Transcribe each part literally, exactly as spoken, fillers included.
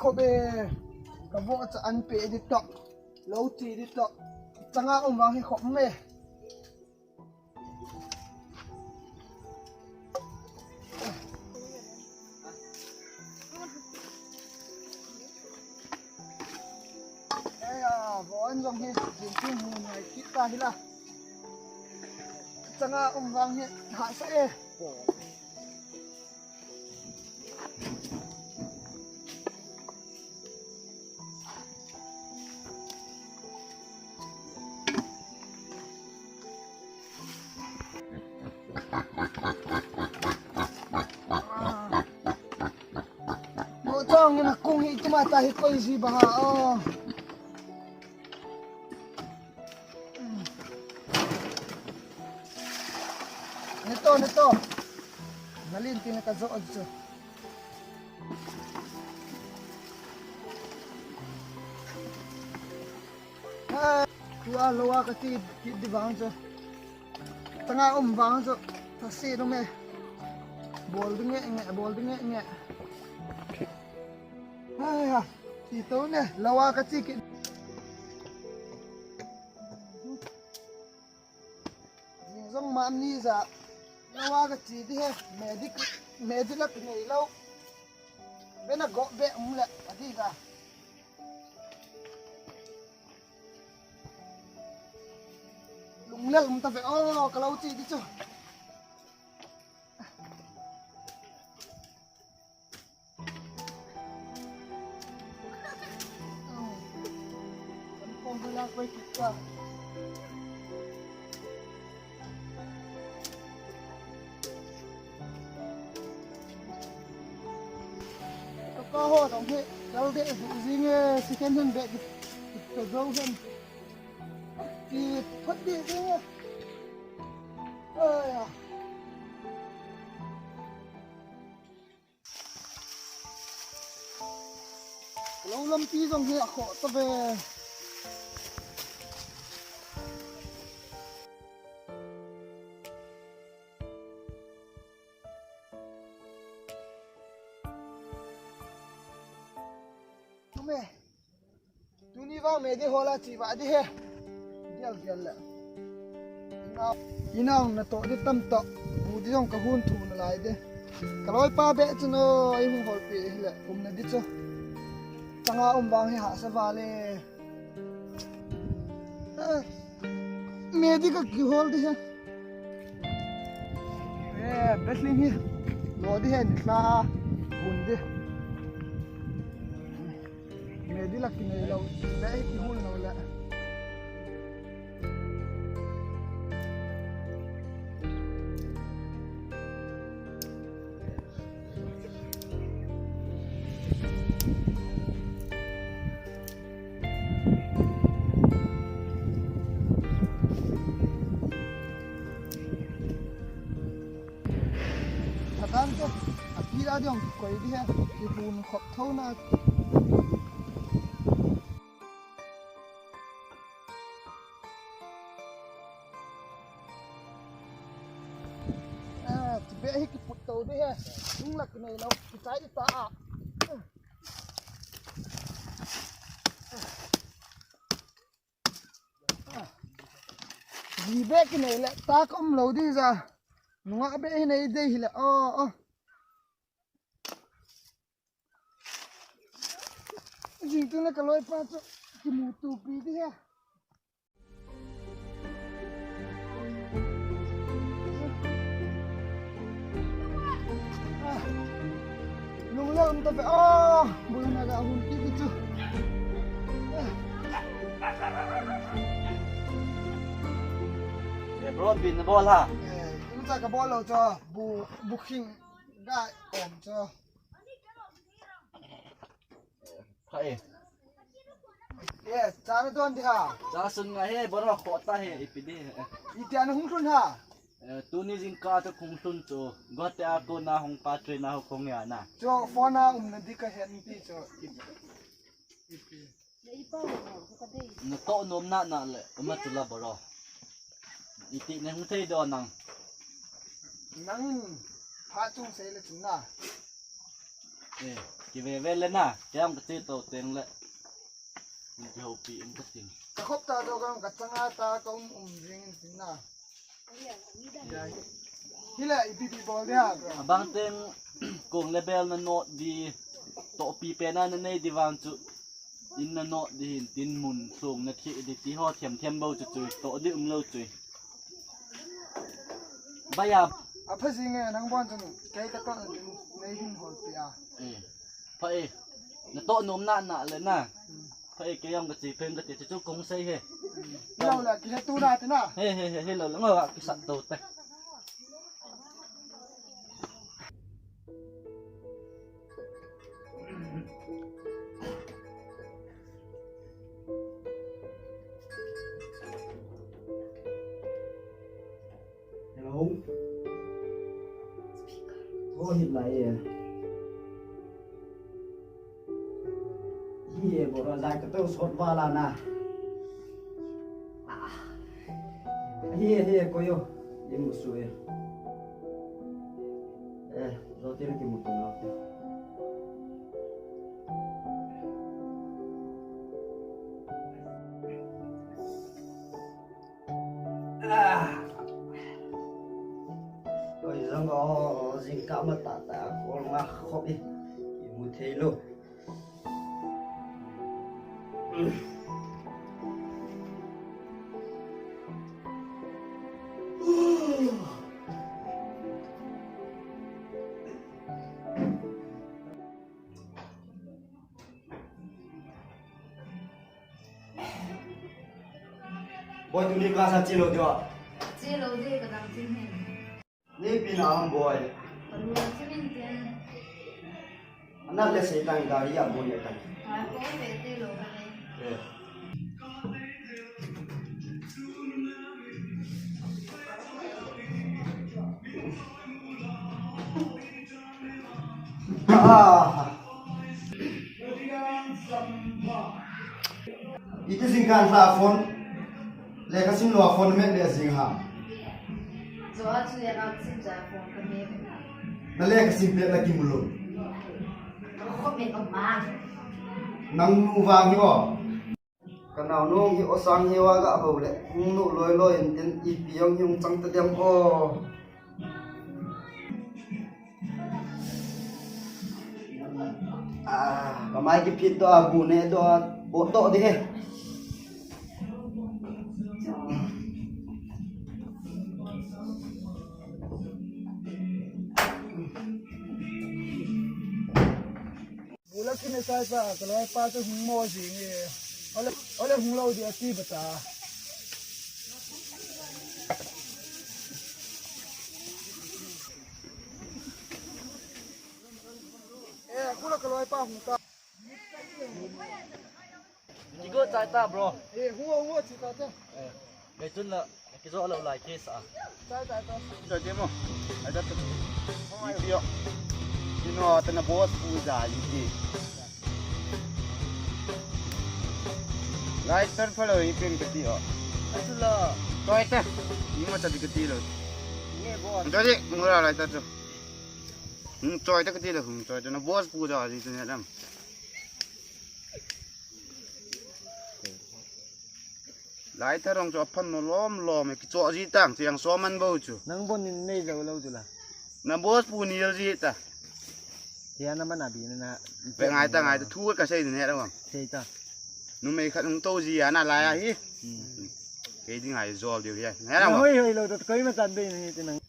Khop e, ka vohcha an pe di toh, lou chi di toh, changa um vang hi khop me. Eia, voh an jong hi, jing king hu ngai kit ta hi la. Changa um vang hi, hahsa e. Mo chong na kung hi tuma ta hi koi ji ba ha, oh. Neto, neto. Nalin tin ka jo jo. Ah, tua lou a ka ti, ti di vang jo. Tanga um vang jo. Thase lo me. Bol ding nge nge, bol ding nge nge. Ai ha. Ti to ne, lou a ka ti ki. Jing jong ma ni ja. Lou a ka ti di he. Medic, medic la ki nei lou. Bena go be um le, a di ga. Lunglel um ta ve, oh, ka lou chi di chu. Kan pom la koi kit ka. Ka, ka ho dong he, kal de du jing e, second hand bag ki, ki, ka go hen. Ki, phot de jing e. Ai ya. Lou lampi jong hi a khoh ta ve. Tume. Tuni vang me di hola chi va di he. Dial dial le. Ina, ina ong na to di tam to. Bu di jong ka hun thu na lai di. Ka loi pa be chu no, i hung hol pi hi le. Um na di chu. Changa um vang hi hahsa va le. Eh, me di ka ki hol di he. Eh, betling hi. Lo di he ni hla. Hun di. Me di la ki nei lou, be hi ki hun lou le. Phatang te, a pi la diong koi di he, ki hun khop tho na. Ah, ti be hi ki put to di he, nung la ki nei lou, ki chai di ta a. Ji be ki nei le, ta ka um lou di ja. Nunga be hi nei de hi le, oh, oh. Jing tu na ka loi pa chu, ki mu tu pi di he. Lung le um ta pe. Ah, bu na ga hun ki ki chu. Eh, bro, bin na bol ha. Eh, in sa ka bol lo cho. Bu, bu khing ga om cho. Pha e. Yes, cha na don di ha. Cha sun nga he, boro kho ta he, ipi di he. Iti ana hung lhun ha. Eh, tuni jingkah ta hung lhun chu. Gote a kona hung pa train a hung ya na. Chu phone a um na di ka he ipi chu. Ipi. Na to nom na na le, uma tu la boro. Iti ne hung thei do nang. Nang pha chung sei le chung na. Kiveve le na, kei jong kache to teng le. Kihoupi in kating. Ka khop ta to ka, ka changa ta ka um um jing in tin na. Hile ipi ipi bol dia. Abang teng kong le bel na not di, tohpi pen a na nei di vang chu. In na not di hin tin mun sung na thi di ti ho thiam thiam bou chu chu, toh di um lou chu. Baya. Apha jing e, nang bon chun kei ka toh na ding nei hin hol pi a. Eh. Pha e. Na toh nom na na le na. Hmm. Pha e, kei jong kache peng kati chu chu kong sei he. Hmm. Lou la kihe tu na ti na. He he he he lou la ngo a kisat to te. Hello. Ko hit lai e. Hi e, bora jai ka to sot wala na. Ah. Hi e, hi e, ko yo. Ye musu e. Eh, jo tira ki mutu na. Ah. Koi jong o, jingkah matah tah a kol nga khop e. Imu thei lou. Boy, tuni class a che lou diu a? Che lou di, ka dam chin hin. Nei pi na ham, boy? Ka lu a chin hin tin. Ana le sei tang gari a boy a tang. Ai, ko pe te lou ka nei. Eh. Ah. Iti jingkah a phone, lekha sim lou a phone me le jing ham. Jo a chu lekha sim ja phone ka me. Na lekha sim pet la kimu lou. Ko me ka ma. Nang nu vang hi o. Ka naonu hi osang hiu a ga ho le, hung nu loi loi in tin ipi jong hi hung chang ta dem o. Ah, ka mai kiphit to a bu ne to a bo to di he. Bu la kine sai pa, ka loi pa chu hung mo jing e. Ole, ole hung lou di ati bata. Eh, kula ka loi pa hung ta. Kigo chai ta, bro. Eh, hung o, hung o, chi ta ta. Eh, kei chun la. Kijo lou lai ke sa. Chai, chai, chai. Chai demo. Ai da tu. Ipio. Ino tana boss pu ja iti. Lighter phalou ipin kati o. Atula. Choi ta. Ima cha di kati lou. Nge boss. Jadi mura lighter tu. Hmm, choi ta kati lou, hmm, choi ta na boss pu ja iti ne dam. Lighter hung chu aphan lom lom e, kicho ji tang, chiang so man bou chu. Nang bon in nei jou lou chu la. Na boss pu nil ji ta. Tia na man abi na na. Ve ngai ta, ngai ta, thu ka sei ne ra wang. Sei ta. Numei khat hung to ji a na lai a hi. Hmm. Kei ding ai jol diu hi. Ne ra wang. Hoi hoi lou ta koi ma chan bei ni ti nang.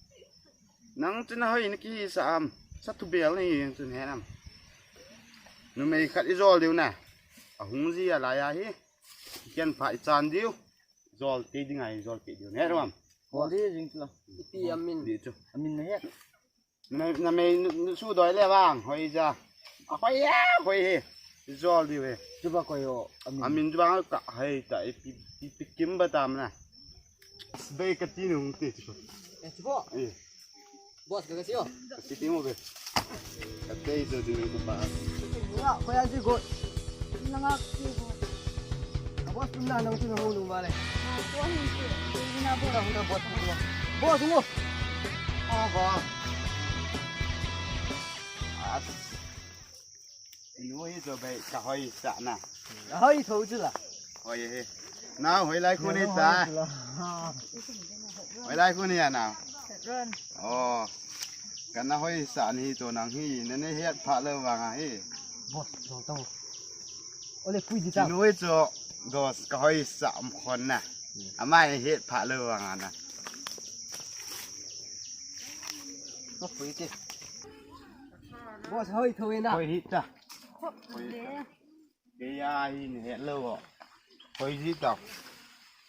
Nang chu na hoi na kisa am. Sa thu bel ni chu ne ram. Numei khat i jol diu na. Ahung ji a lai a hi. Ken pha i chan diu. Jol kei ding ai jol kei diu ne ram. Hoi di jing chu la. Ipi amin. Di chu. Amin na he. Na, na mei nu, nu su doi le vang, hoi ja. A hoi ya, hoi he. Jol diu he. Chuba koi o, amin. Amin chuba ka hei ta, i pi, i pi kim ba tam na. Bei ka ti nung ti chu. Eh, chuba. Eh. Boss, ka, ka si o. Ka si ti mo be. Ka tei jo di nung ko pa. Wa, koi a ji go. Nanga ki go. A boss pun na nang tu na ho nung ba le. Ah, boss ni si. Ni na boss. Huna, huna boss pun. Boss mo. Ah, boss. Ah. Cho bai ka hoi sa na. Hoi tho chu la. Hoi he. Nao hoilai khu ni ta. Hoilai khu ni a nao. Ron. Oh. Kana hoi sa ni to nang hi. Na nei het pha lo vang a hi. Boss, dong tong. Ole pui di ta. Noi cho dos ka hoi sa am khon na. Amai het pha lo vang a na. Ko pui ti. Boss hoi tho na. Hoi hi ta. Hoi hi ta. Kei a hi ni het lo. Hoi hi ta.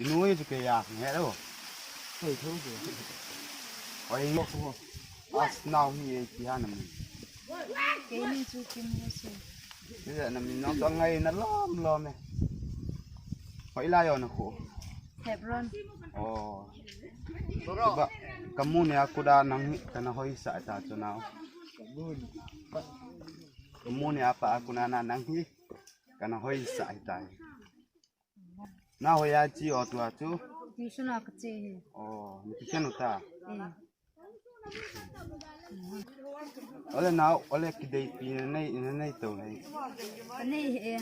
Inu hi chu kei a ni het lo. Hoi tho chu. Hoi hi. As nau hi e ki ha na mi. Kei ni chu Kim ni chu. Ni na mi nong tong ngai na lom lom e. Hoi la yo na khu. Hebron. Oh. Ba, kamu ni a kuda nang hi, kana hoi sa ta chu nao. Kamu ni a pa a kuna na nang hi, kana hoi sa ta. Na hoi a chi o tua chu. Tuition a ka che hi. Oh, ni tuition u ta. Eh. Ole nao, ole kidei pi na nei, na nei to nei. Ka nei he.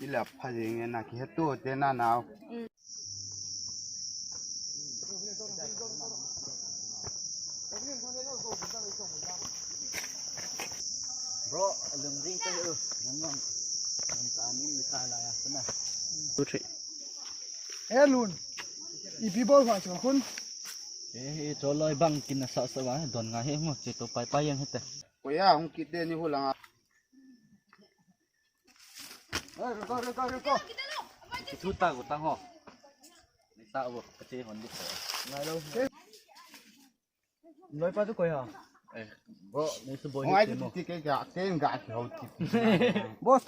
Ila pha jeng e na ki he to te na nao. Bro, lung ding ka u. Nang nang. Nang ta ni mi ta la ya sana. Two, three. Eh, Lun. Ipi bol pha chu khun. Eh, eh, choloi bang kin na sa sa wa, don nga he mo, che to pai pai yang he te. Ko ya, hung kit de ni hu la nga. Eh, ko, ko, ko, ko. Ki thu ta ko tang ho. Ni ta wo, ka che hon di ko. Ngai lo. Loi pa tu koi ha. Eh, bro, ni su boi. Ngai tu ti ke ga, ke ga ki ho ti. Boss.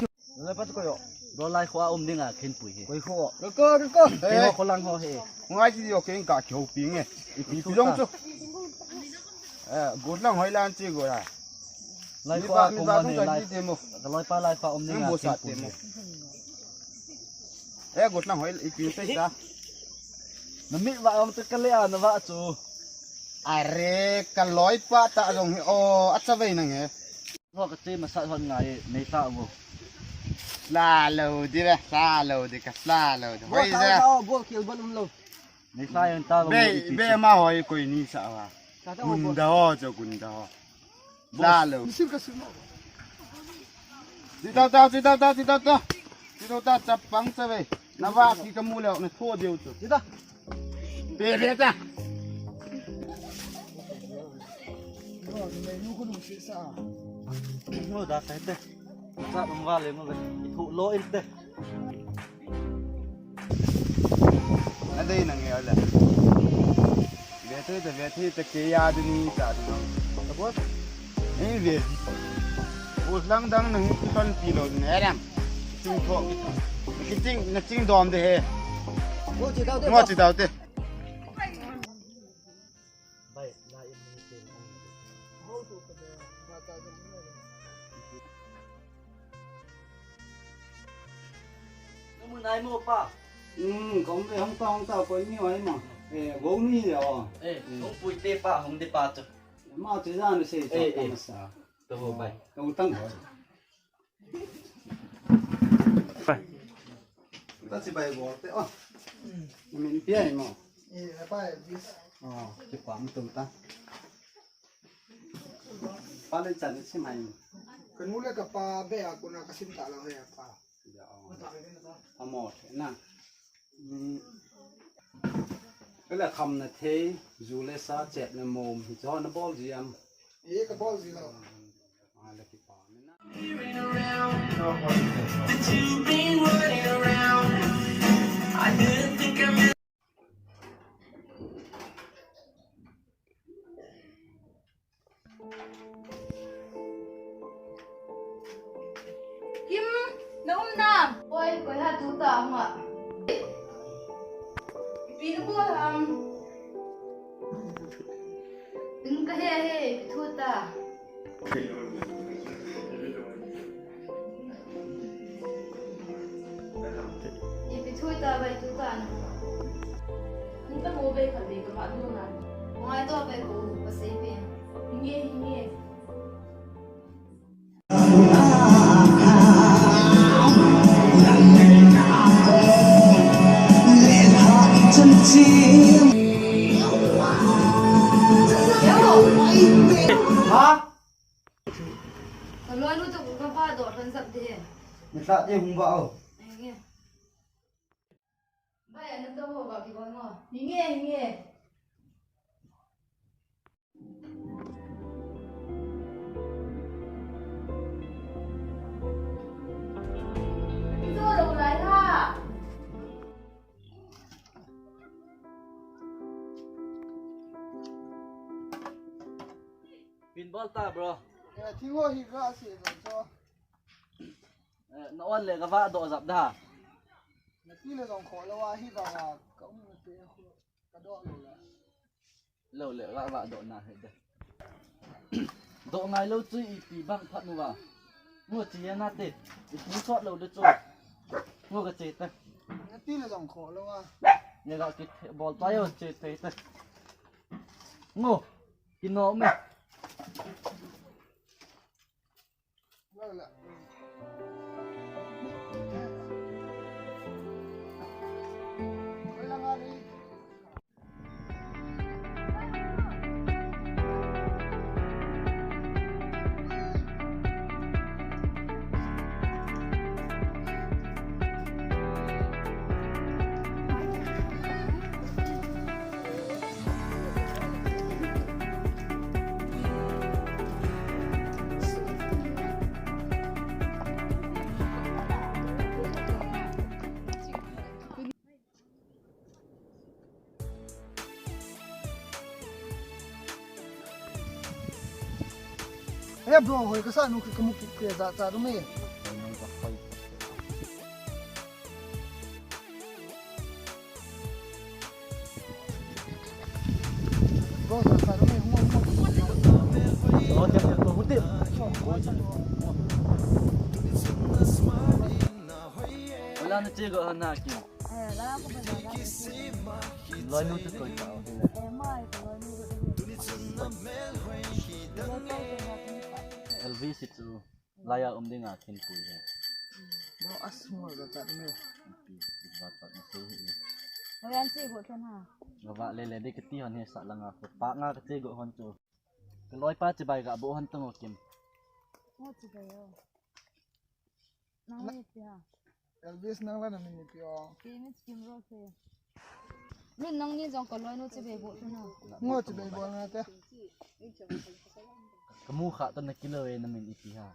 Loi pa tu koi ho. Bro, lai kho a um ding a khen pui he. Koi kho. Ko, ko, ko. Ke ho kho lang ho he. Ngai ti yo ke ga ki ho pi nge. Ipi pi long chu. Eh, gut lang hoi lan chi go la. Lai kho a um ding a lai. Ka loi pa lai kho a um ding a khen pui he. Eh, gut lang hoi ipi te sa. Na mi va um te ka le a na va chu. Are, ka loi pa ta jong hi, o, a cha vei nang he. Ho ka che masa hon ngai, nei ta vo. La lo di ve, la lo di ka, la lo di. Hoi je. Bo kil ban um lo. Nei sa yang ta vo. Be, be ma hoi koi ni sa va. Gunda ho, cho gunda ho. La lo. Sim ka sim. Ti tau tau, ti tau tau, ti tau tau. Ti tau tau, chapang cha ve. Na va ki ka mu leo, na tho deu chu. Ti ta. Pe pe ta. Ngo da ta te. Sa bang va le mo ve. Thu lo in te. Na dei na nge ala. Ve thei ta, ve thei ta ke ya de ni ta de no. Ta bo. Ni ve. Bo lang dang nang ki ton pi lo ne ram. Ching tho. Ki ching, na ching dom de he. Mo chi dau de. Mo chi dau de. Namu nai mo pa. Hmm, kong ve hong ta hong ta koi ni wai ma. Eh, go ni ya o. Eh, hong pui te pa, hong de pa chu. Ma chu ja ni se cha ta ma sa. To ho bai. To tang ho. Pai. Ta chi bai bol te o. Min pi ai mo. Eh, pai bis. Oh, ki pa mo tum ta. Pa le chan si mai. Ka nu le ka pa be a kuna ka sim ta lo he pa. Ya o. Amo na. Ka le kham na thei, ju le sa, chet na mom, hi cho na bol ji am. E ka bol ji lo. A le ki pa. That you've been running around. I didn't think I meant Kim, na um na. Oi, koi ha tu ta hung a. Ipi na bol ham. Ding ka he he, ipi thu ta. Ipi thu ta bai tu ta na. Nung ta mo bai ka bai ka ma du na. Ngai to bai ko ka sei pe. Nge, nge. Ha? Ka loi nu to ka va do than sap de. Ni sa te hung ba o. Ai nge. Bai, ana to ho ba ki bol ngo. Hinge, hinge. Zo lo lai ha. Bin bol ta, bro. Eh, thing ho hi ka se zo cho. Eh, na on le ka va do zap da. Na ti le jong kho lo a hi ba ka um na te khu ka do lo la. Lo le va va do na he de. Do ngai lo chu ipi bang phat nu va. Ngo chi ya na te. Ipi sot lo de chu. Ngo ka che ta. Na ti le jong kho lo a. Ne ga ki bol ta yo che te ta. Ngo. Ki no me. Eh, bro, hoi ka sa nu ki ka mu ki ke za cha du me. Bro, za cha du me, hung, hung. Wala na che go na ki. Eh, la ko ba za. Loi nu tu koi ta. Eh, mai ko loi nu tu. Elvis itu. Laya um dinga thinpui he. Bro, asmol da chat me. Pi, pi ba chat me tu he. Oyan si go thon ha. Ga va le le de kati hon he sa langa ko pa nga kati go hon chu. Ka loi pa chibai ga bo hon tang o Kim. Mo chibai o. Nang ni pi ha. Elvis nang la na min ni pi o. Pi mi Kim ro se. Min nang ni jong ka loi nu chibai bo thon ha. Ngo chibai bo na te. Ka mu kha to na kilo e na min ipi ha.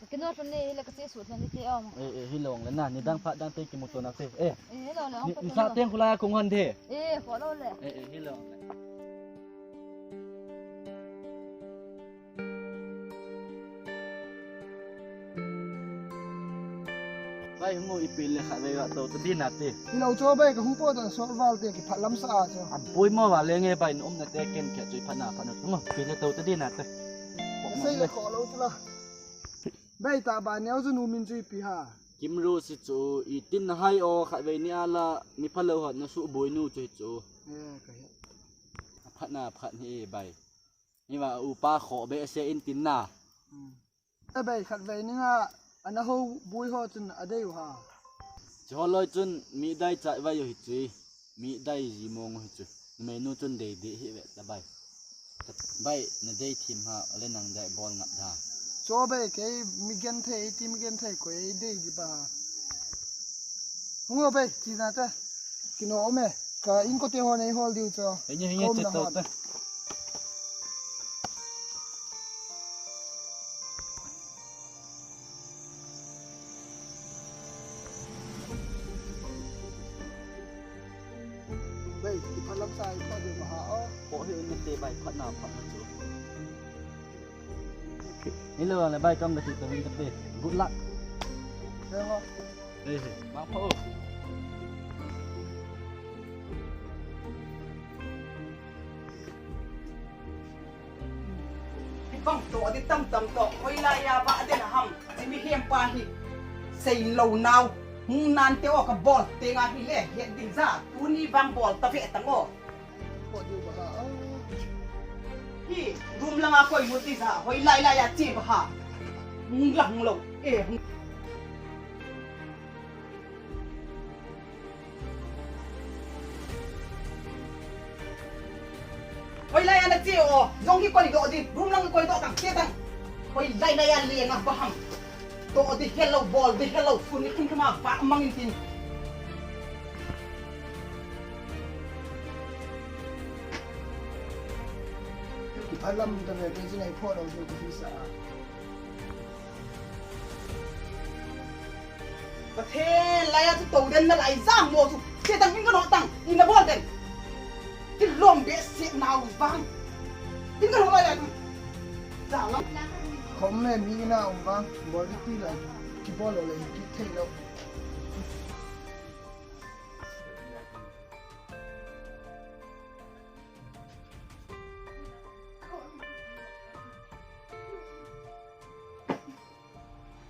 Kino thun ni hile ka che su thun ni te om. Eh, eh, hilong le na, ni dang phat dang te kimu to na te. Eh. Eh, hilo le, ni, ong pa ni to sa lo. Teng khula kung hon de. Eh, ko lo le. Eh, eh, hilong le. Bai, hung u ipi le khatvei va to ta ding nate. Ilo cho bai, ka hung po ta sol val te ki phat lam sa a cho. Am pui mo va le nge bai, na um na te ken khe chui phat na phat na. Hung u ipi le to ta ding nate. Sei le ko lo tu la. Bai ta ba neo chu nu min chu ipi ha. Kim Ru si chu i tin na hai o khatvei ni a la mi pha lo hat na su boi nu chu hi chu. Eh, ka he. Phat na phat hi bai. Ni va upa kho be se in tin na. Hmm. A bai khatvei ninga ana ho bui ho chun a dei u ha. Chi ho loi chun mi dai chai vai u hi chu. Mi dai ji mong u hi chu. Numei nu chun dei dei hi ve ta bai. Bai na dei thim ha, ale nang dai bol ngat da. Cho bai kei mi gen thei, ti mi gen thei ko ei dei di ba. Hung o bai, chi na ta. Kino ome, ka in ko te ho nei hol diu cho. Henge, henge, kom che na to hon ta. Bai, i phalam sa i pha de ma ha o. Ko hi un te bai phat na phat na chu. Hello, le bai kam ka ti to min ka te. Good luck. Hello. Hey, hey. Mang pha o. Bang to di tam tam to, koi la ya ba den ham, ti mi hem pa hi. Sei lo nau, hung nan te o ka bol, te nga hi le, het ding za, tuni bang bol ta ve tang o. Ko di ba ha. Langa koi mu ti ja, hoilai lai a che ba ham. Hung la hung lou. Eh, hung. Hoilai a na che o, jong hi koi doh di, room lang koi doh tang, che tang. Hoilai lai a lenga ba ham. Doh di helou, bol di helou, sun ni kum kuma ba mang in tin. Alam ta ve, ke jinai pho lo su ko hi sa. Pathen, lai a chu tou den na lai jang mo chu. Che tang in ka no tang, in na bol den. Ti lom be se nau vang. In ka no lai lai tang. Jang lam. Khom le mi na um vang, bol ti lai. Ki bol lo le, ki thei lo.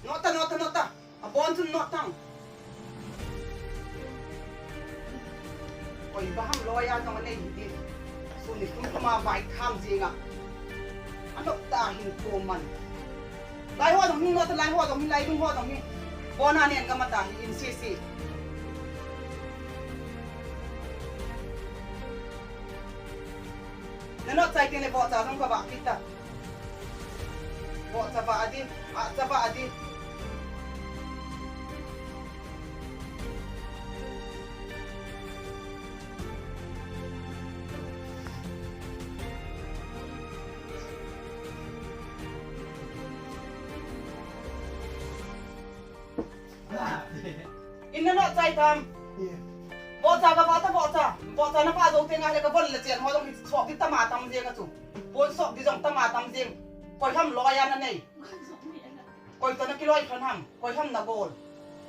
Nota, nota, nota. Abon chun nota. Koi ba ham loi a tong nei hi. Sun ni kum kuma vai kham jinga. Anop ta hin ko man. Lai ho dong hi, nota lai ho dong hi, lai dung ho dong hi. Bona nen ka mata hi in si si. Na not chai tin le bo cha dong ka ba kita. Bo cha ba adi, a cha ba adi. In na not chai tam. Bocha ka vata bocha. Bocha na pa jong te nga le ka bon le chen ho jong hi sok di tama tam jeng a chu. Pon sok di jong tama tam jeng. Koi ham loi a na nei. Koi to na kiloi khon ham. Koi ham na gol.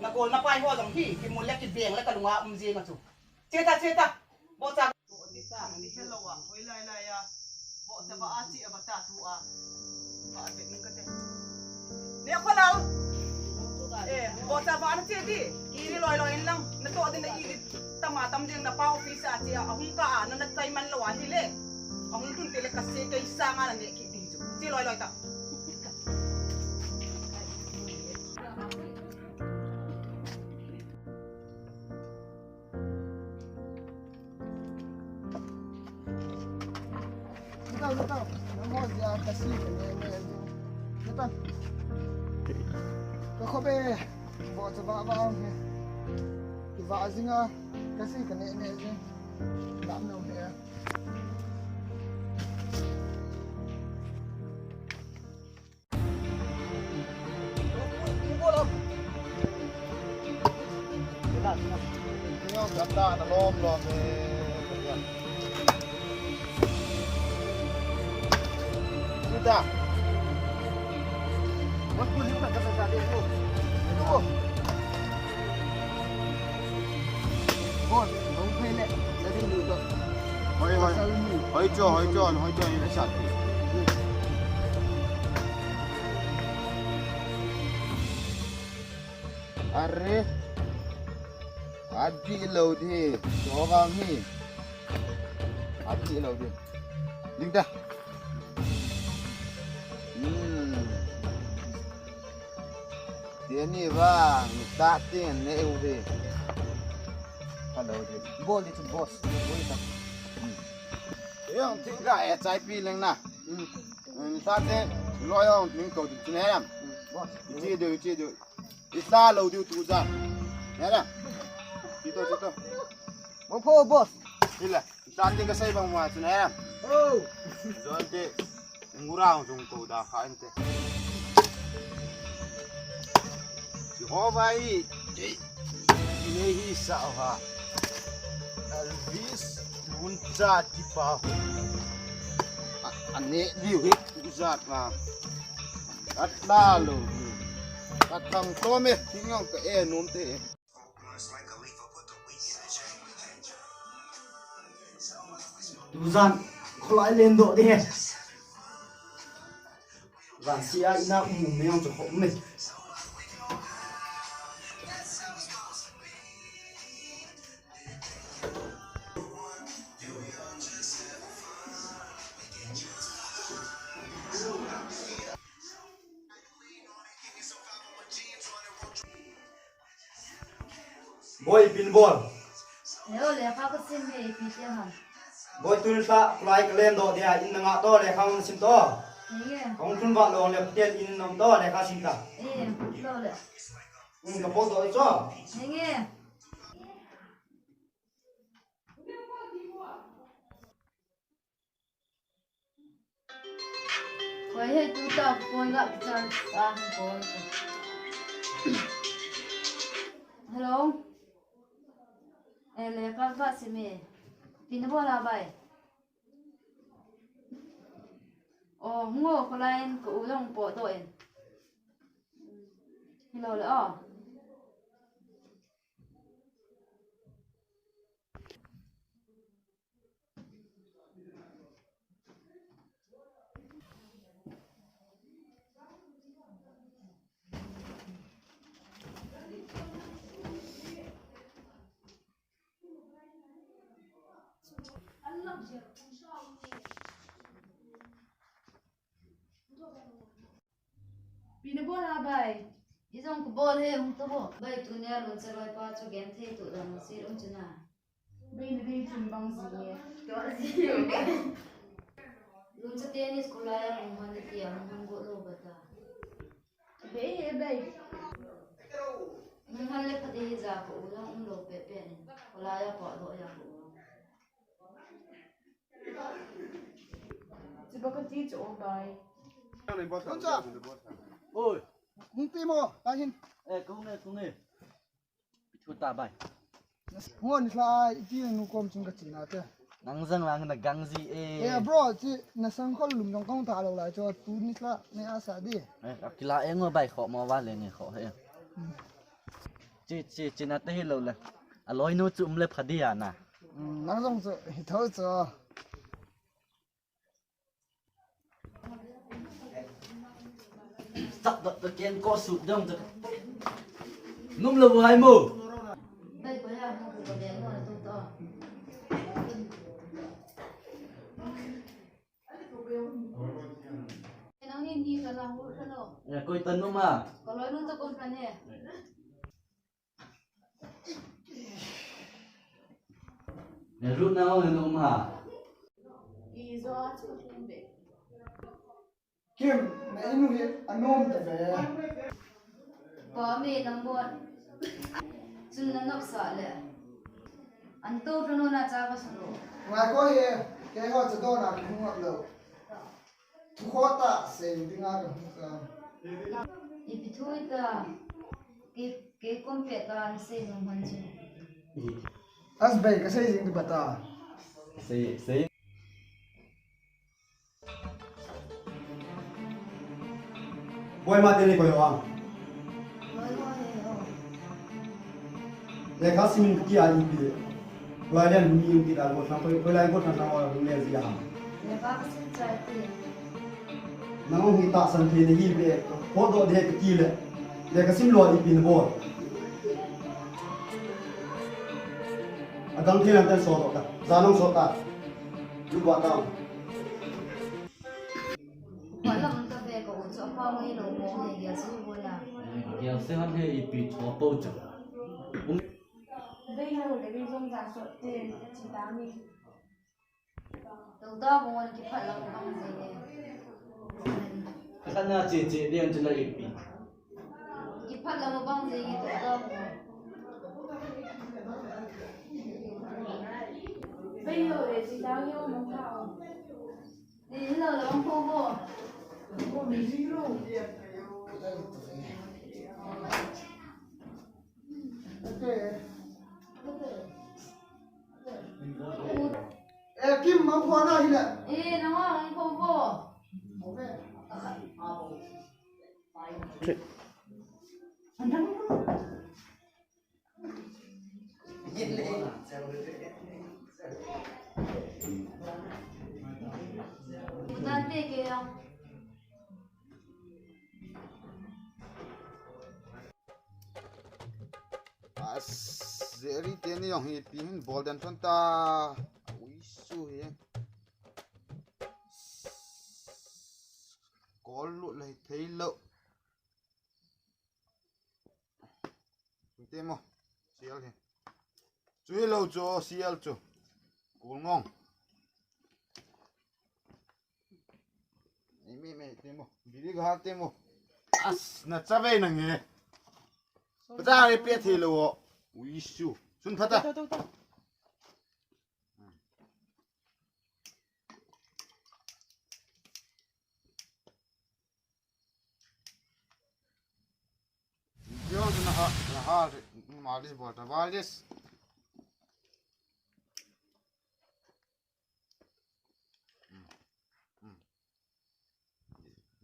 Na gol na pai ho jong hi. Ki mun le ki beng le ka lunga um jeng a chu. Che ta, che ta. Bocha. Hello a, hoilai lai a. Bocha ba a chi a ba ta tu a. Ba a be ning ka te. Ne ko lau. Eh, bocha ba na che di. Ki loi loi in lang. Na to din na i tama tam din na pa office a chi a. Ahung ka a, na na tai man lo a hi le. Ahung tun te le ka se kai sa nga na ne ki di chu. Chi loi loi ta. Kita, kita. Namo dia kasi kene ne. Kita. Ka khobe. Bo cha ba ba he. Ki ba jinga kasi kene ne. Lam no he. Hoi, hoi. Hoi cho, hoi cho, hoi cho, hoi cho. Are. Adi lo di. Cho vang hi. Adi lo di. Ding ta. Hmm. Tieni vang, ta tin ne u ve. Hello, di. Bol di chu boss. Bol di ta. Yang thing ka e chai pi leng na. Hmm. Ta tin lo yang thing ko di ne ram. Boss. Chi do, chi do. Isa lo di tu ja. Ne ram. Chi to, chi to. Mo pho boss. Ila. Sa te ka sai bang ma chun em. Oh. Zon te. Ngurang jung ko da kha ente. Jehovah i. Nei hi sa ha. Elvis mun cha ti pa. Ane liu hi za pa. Atla lo. Atang to me tingong ka e nom te. Tujan, kholai len doh di he. Van sia ina um um neo cho khom me. Boi, ipi nabol? Hello, lekha kasim e, ipi ti ham? Boi, tuni lha, kholai kalen doh dia, in nanga to, lekha nasim to. Henge. Kahung lhun vat lou le, Pathen in nom to, lekha sim ta. Eh, lo le. Um, kapot doh cho. Henge. Hoi, hei, tuta phone ga charge a hung call. Hello. Eh, lekha kasim e. Ipi nabol a bai? Oh, hung o, kholai in ka u jong potdoh in. Hilou le, oh. Ipi nabol a bai? Ijong kabol e, hung to bo. Bai, tunia Luncha loipa chu genthei toh dan a si um chuna. Bai, nadei chun bang ji e. Toh ji. Luncha te ni school a hung hon le tia hung hon go lo bata. Bai, e bai. Hung hon le pha ding hija ka u jong um lou pepe ni. Kholai a potdoh a ka u. Chiba kati chu o bai. Luncha. Oi. Hung ti mo, ta hin. Eh, kung e, kung e. Thu ta bai. Ngon hla ai, iti nu kom chung ka china te. Nang jang lang na gang ji e. Eh, bro, chi na sang khol lum jong kong ta lo lai cho, tuni hla ne a sa di. Eh, akila e ngo bai kho mo va le nge kho he. Hmm. Chi, chi, china te hi lo le. A loi nu chu um le pha di a na. Hmm, nang jong chu, hi tho chu. Sap dot dot ken ko su dong dot. Num lo hai mo. Nang ni ni ka la hu ka lo. Ya, koi tan num a. Ko lo nu to kon kan he. Ne ru na o ne no ma. Kim, na inu hi anom ta ve. Pa mi nang bon. Chun na nok sa le. An to thano na cha ka sunu. Ngai ko hi, ke ho cha do na ki hung ap lo. Thu kho ta, sei dinga ka hung ka. Ipi thu ta, ke, ke kom pe ta, sei nung man chu. As bai, ka sei jing di bata. Sei, sei. Boi ma te ni koi ho. Lekha simin kiti a ipi. Lai len mi um kiti a go thang koi, koi lai go thang thang o hung le ji a ham. Lekha ka sim chai ti. Nang hung hi tahsan thei na hi ve, potdoh de kiti le. Lekha sim lo ipi na bol. A gang thei lang ten so ta. Za nong so ta. Lu ba ta. Koi lam ka ve ka u chu apa ngai lo mo ne ya chu mo na. Gel se han he ipi tho po chu. Um. Bei lo le bei jong ja so te chi ta mi. Tau ta mo ki phat lam bang je ne. Ka na che che lian chu la ipi. Ki phat lam bang je ne tau ta mo. Bei lo le chi ta yo mo ka o. Eh, Kim, mang phone a hile. Eh, nang mang phone bo. As, Jerry teni jong hi ipi hin bol den thon ta. Ui su hi. Kol lut lai thei lo. Te mo, sial hi. Tui lo chu, sial chu. Kul ngong. Ei, me, me, temo. Biri ga temo. As, na cha ve na nge. Pata re pe thi lo. Ui su. Sun phata. Tau, tau, tau. Yo, na ha, na ha, mali bol ta, mali.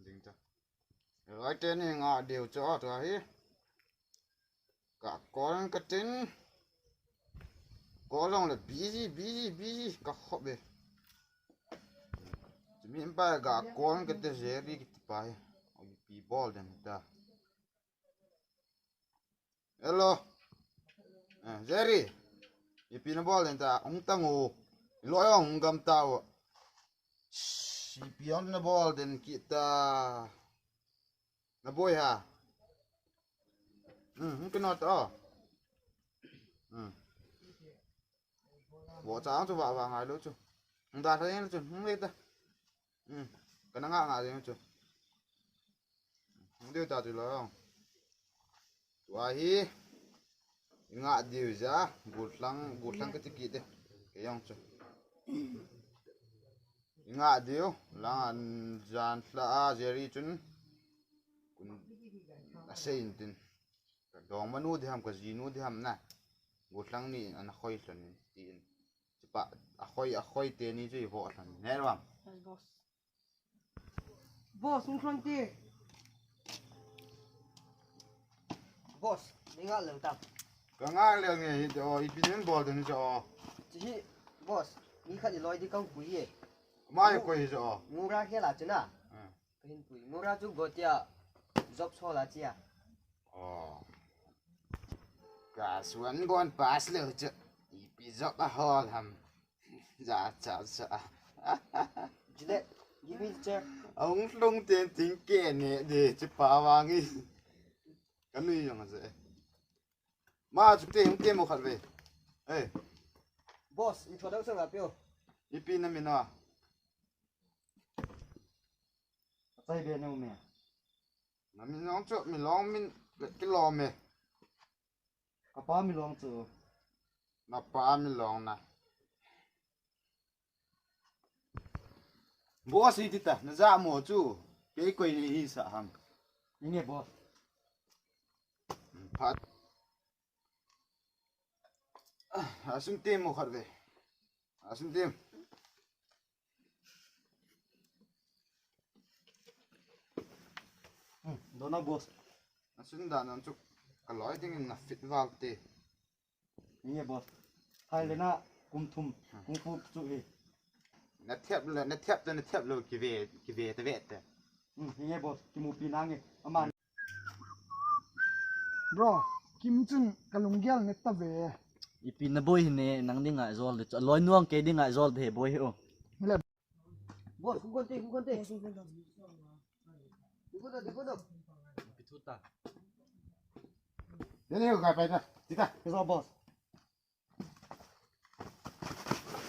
Ding ta. Loi te ni nga diu cho to hi. Ka kon ka tin. Ko long le busy, busy, busy, ka khop be. Min pa ga kon ka te Jerry ki pa hi. Pi bol den ta. Hello. Eh, Jerry. Ipi na bol den ta, hung tang u. Loi hung gam ta u. Ipi hung na bol den kita. Na boi ha. Hmm, hung kino ta o. Hmm. Bo cha chu va va ngai lo chu. Hung da tha chu, hung le ta. Hmm. Kana nga nga chu. Hung de ta chu lo. Tua hi, i nga diu ja, gulhang, gulhang ka ti kit e, kei jong chu. I nga diu, lang an jan hla a Jerry chun, kun a sei in tin. Ka dongmanu di ham, ka jinu di ham na. Gulhang ni ana khoi lhon in tin. Chipa, a khoi, a khoi teni chu i vo lhon in. He ram. Yes, boss. Boss, hung khon te. Boss, ni nga leng tam. Ka nga leng nge, hi te o, ipi nen bol den cho. Chi hi, boss, ni khat i loi di kang pui ye. Ma ye koi cho. Ngura he la chena. Hmm. Ka hin pui. Ngura chu go tia. Job so la chia. Oh. Ka suan bon pass lo chu. Ipi job a hol ham. Za, za, za. Juliet, give me the chair. Aung hlung ten ting ke ne de, chi pa wang i. Ka nui jong a ze. Ma chu te, hung te mo khat ve. Hey. Boss, introduction a peo. Ipi na min a. Chai be ne u me. Na min jong chu, mi long min, kilom e. Ka pa mi long chu. Na pa mi long na. Boss hi ti ta, na ja mo chu. Kei koi ni hi sa ham. Ni nge boss. Phat. Ah, asun te mo khat ve. Asun te. Hmm, dona boss. Asun da nan chu ka loi ding in na fit val te. Ni nge boss. Thai le na kum thum, hmm, kung fu chu hi. Na thep le, na thep te, na thep lo ki ve, ki ve te ve te. Hmm, ni nge boss. Ki mu pi na nge. Ama. Bro, Kim chun ka lunggel ne ta ve. Ipi na boi hi ne, nang ding ngai jol de. Loi nuang kei ding ngai jol de boi hi o. Boss, hung kon te, hung kon te. Hung kon te, hung kon te. Ipi thu ta. Dene ka pai ta. Ti ta. Ke so boss.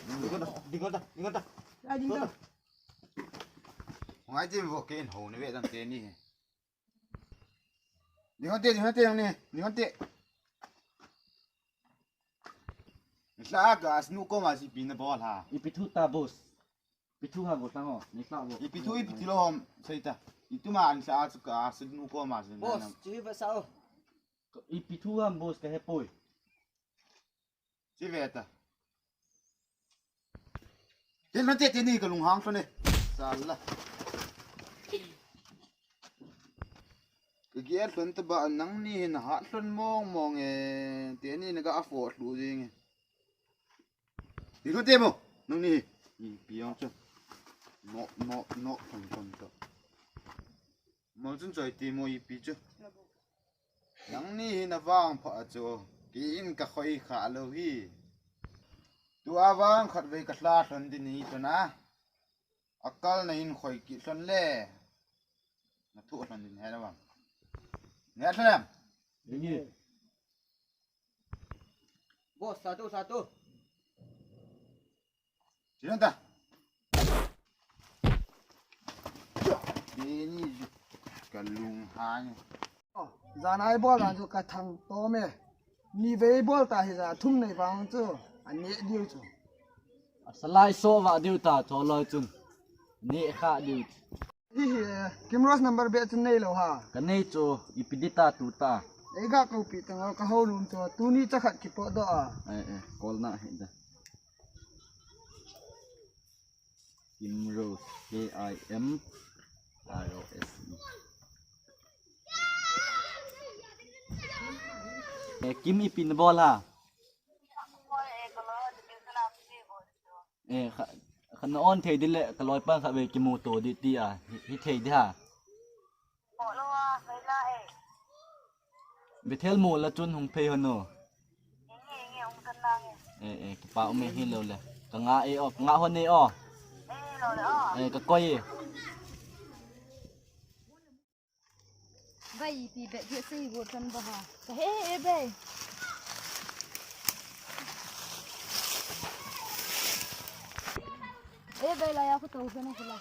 Ding kon ta, ding kon ta, ding kon ta. Ai, ding kon ta. Ngai tin vo ke in ho ne ve dang te ni. Ding kon te, ding kon te, ding kon te. Hla ka snu ko ma si pi na bol ha. Ipi thu ta boss. Pi thu ha go tang o. Ni hla go. Ipi thu ipi ti lo hom sai ta. Itu ma an sa chu ka snu ko ma si na. Boss, chi va sa o. Ipi thu ham boss ka he poi. Chi ve ta. Tin na te te ni ka lung hang thone. Sala. Ka giat hlon ta ba nang ni hin hat hlon mong mong e, te ni na ka a fo hlu jing e. Ni ko te mo, nang ni. Ipi jong chu. No, no, no, thon, thon, thon. Mo chun choi te mo ipi chu. Nang ni hi na vang pha chu. Kei in ka khoi kha lo hi. Tua vang khat vei ka hla hlon din ni chu na. A kal na in khoi ki hlon le. Na thu hlon din he na vang. Ne hlon em? Ni. Boss, satu, satu. Sino ta? Ini kalunghang. Oh, jan a ibol dan chu kathang to me. Ni vei bol ta hi ja thum nei vang chu. Ani diu chu. Asalai so va diu ta tholoi chun. Ni kha diu. Hi hi, Kimros number beh chun nei lou ha. Ka nei chu, ipi di ta tu ta. Ei ga ko pi tang ka ho lum chu, tuni cha khat kipo do a. Eh, eh, call na hi da. Kimros, K I M R O S E. Eh, Kim ipi na bol ha. Eh, kha, kha na on thei di le, ka loipan kha ve kimu to di ti a, hi, hi thei di ha. Bethel mu la chun hung phei hon o. Eh, eh, kipa um e hi lo le. Ka nga e o, ka nga hon e o. Eh, ka koi e. Bai, ipi bet dia sei go tan ba ha. He, he, bai. E bai la ya ko to fe na kula.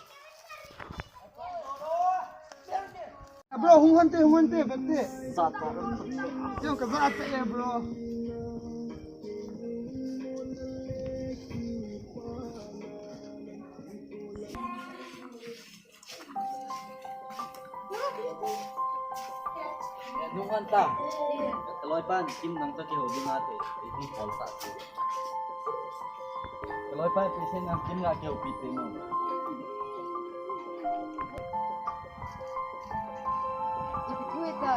Bro, hung hante, hung hante, bete. Sa ta. Yo, ka za ta e, bro. Nung an ta. Ka loipan Kim nang ta kihou ding ate. Ipi call sa ti. Ka loipan pi sen nang Kim la kihou pi te mo. Ipi thu ta.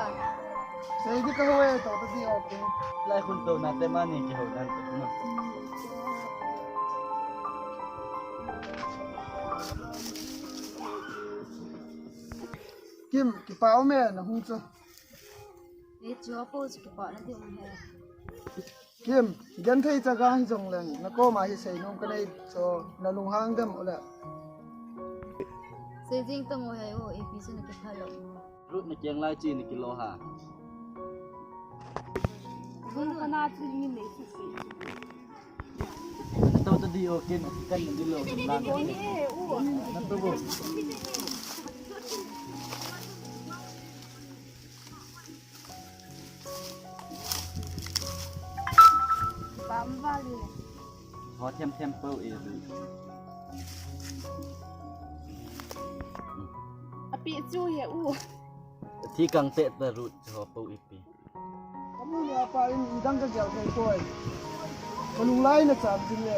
Sei di ka hou e to ta di okay. Lai khun to na te mani kihou dan te mo. Kim, kipa um e, na hung chu. Ei chu apo chu kipa na di um he. Kim, genthei cha ga hi jong leng, na koma hi sei nom ka nei chu, na lunghang dem u le. Sei jing tang u he o, ipi chu na kipha lou. Ruth na keng lai chi na kilo ha. Hung ka na chu ni nei si si. Natoh ta di o kin, kan di lo, kan lang. Natoh bo. Pam vali. Ho them them po e. Api chu he u. Thi kang te ta Ruth ho po ipi. Kamu le apa in idang ka gel thei poi. Ka lunglai na cham jing le.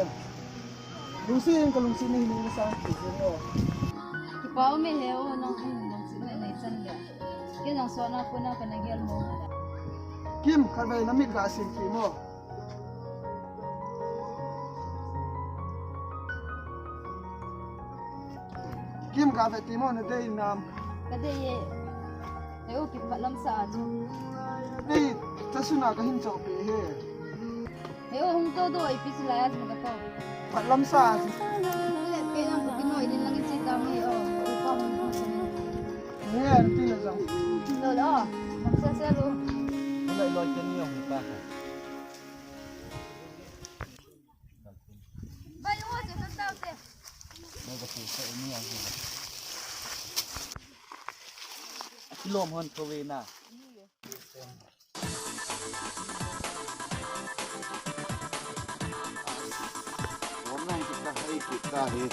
Lungsi in ka lungsi na hin na sang ti jing o. Kipa um e he o, nang in lungsi na nei chan le. Ke nang so na ko na ka na gel mo. Kim, khatvei na mit ga sing ki mo. Kim, ka ve ti mo, na dei nam? Ka dei e. He u, kipah lam sa a chu. Ei, ta suna ka hin chou pe he. He u, hung to do, ipi si la ya chu ka to. Pah lam sa a chu. Le, ke nang ka kinoi din lang in si ta mi o. Upa hung hung sa mi. He, an ti na jong. Lo lo. Hung sa sa lo. Lo lo ke ni hung ta. Kilom hon ko ve na. Phone nang kita hai kita he.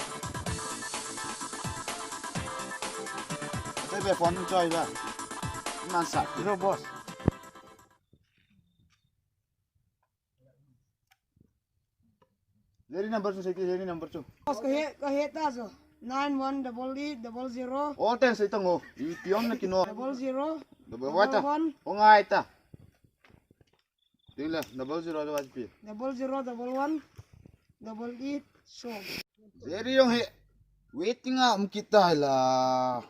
Ate be phone choi ba. Nan sa. Hello boss. Seri number chu, seri number chu. Boss, ka he, ka he ta chu. Nine one double eight double zero. All ten sei tang o. I pion na kino. Double zero. Double what ta? Double one. O ngai ta. Ding le, double zero double eight. Double zero double one. Double eight. So. Seri jong he. Waiting a um kita la.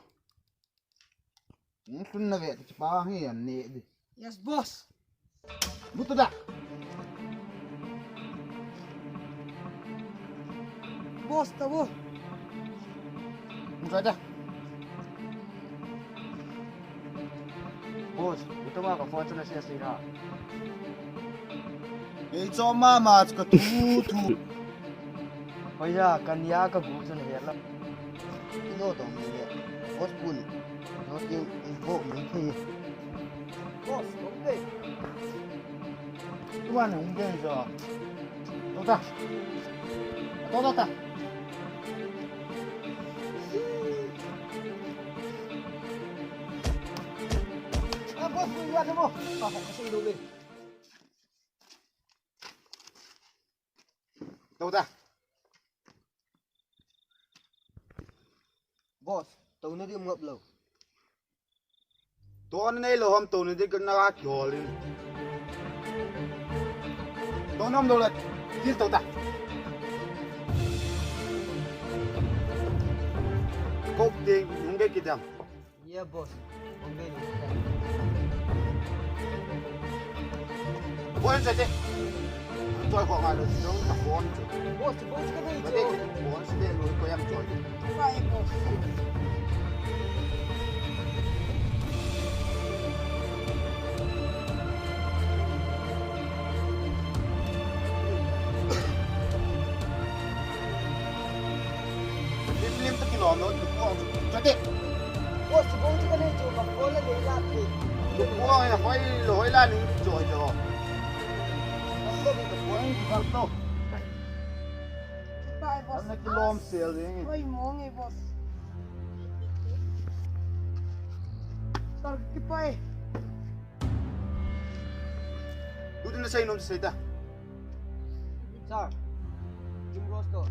Hung lhun na ve, ti pa hi an ne di. Yes, boss. Mutu da. Boss, ta bo. Mutu da. Boss, mutu ma ka phone na sia sia ha. Ei cho mama chu ka thu thu. Hoiya, ka nia ka gu chu na he la. Ino tong ni le. Boss pun. No ting in bo mi thi. Boss, okay. Tuan hung ding jo. To ta. To ta ta. Ah, boss, mo, mo. Ah, kasi ilo ni. To ta. Boss, to na di mo ngap lo. Tona neilou ham, tona di kana ka kyolin. Tona umlou le, til to ta. Kok ding, hung kei kit dam. Yeah, boss. Hung kei kit dam. Bon sa te. Choi ko nga lo, dong ta bon chu. Boss, boss ka dei chu. Bon sa te lo ko yam choi. Bye, boss. Lim lim ta kilom lo, tu ko chu. Choi te. Boss, boss ka dei chu, ka phone la dei la te. Tu ko ya hoi lo, hoi la ni choi jo. Ka phone ni ka phone ni ka to. Bye, boss. Ana kilom sel ding. Oi, mong e, boss. Tar ki pai. Tu din na sei nom sei ta. Sir, Jim Ross to.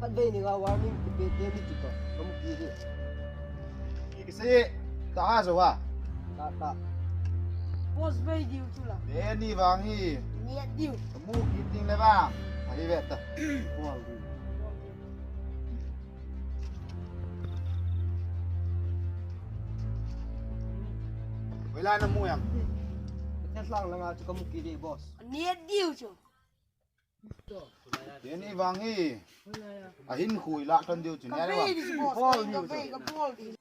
Khatvei ni nga warning ti pe te ni ti to. Kamu ki di. Ki se ta ha zo ha. Ta ta. Boss vei diu chu la. Te ni vang hi. Ni diu. Kamu ki ting le vang. Ahi ve ta. Wal di. Hoilai na mu em? Te lang langa chu kamu ki di, boss. Ni diu chu. Te ni vang hi. Ahin khui la kan diu chu ne. Ka vei di chu, boss. Ka vei, ka vei.